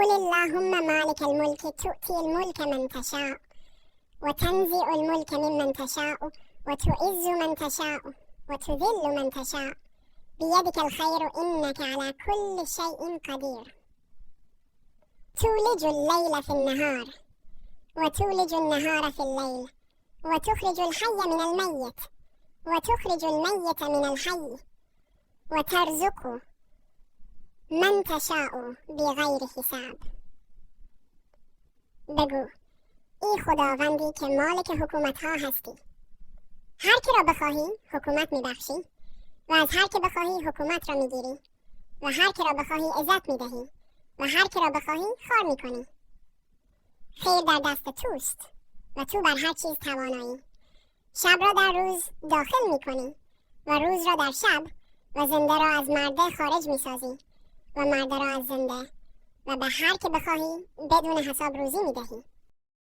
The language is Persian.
قل اللهم مالك الملك تؤتي الملك من تشاء وتنزع الملك ممن تشاء وتعز من تشاء وتذل من تشاء بيدك الخير إنك على كل شيء قدير. تولج الليل في النهار وتولج النهار في الليل وتخرج الحي من الميت وتخرج الميت من الحي وترزق من تشاء بغیر حساب. بگو ای خداوندی که مالک حکومت ها هستی، هر که را بخواهی حکومت میبخشی و از هر که بخواهی حکومت را میگیری و هر که را بخواهی عزت میدهی و هر که را بخواهی خوار میکنی. خیر در دست توست و تو بر هر چیز توانایی. شب را در روز داخل میکنی و روز را در شب و زنده را از مرده خارج میسازی و مرده را از زنده و به هر که بخواهی بدون حساب روزی میدهی.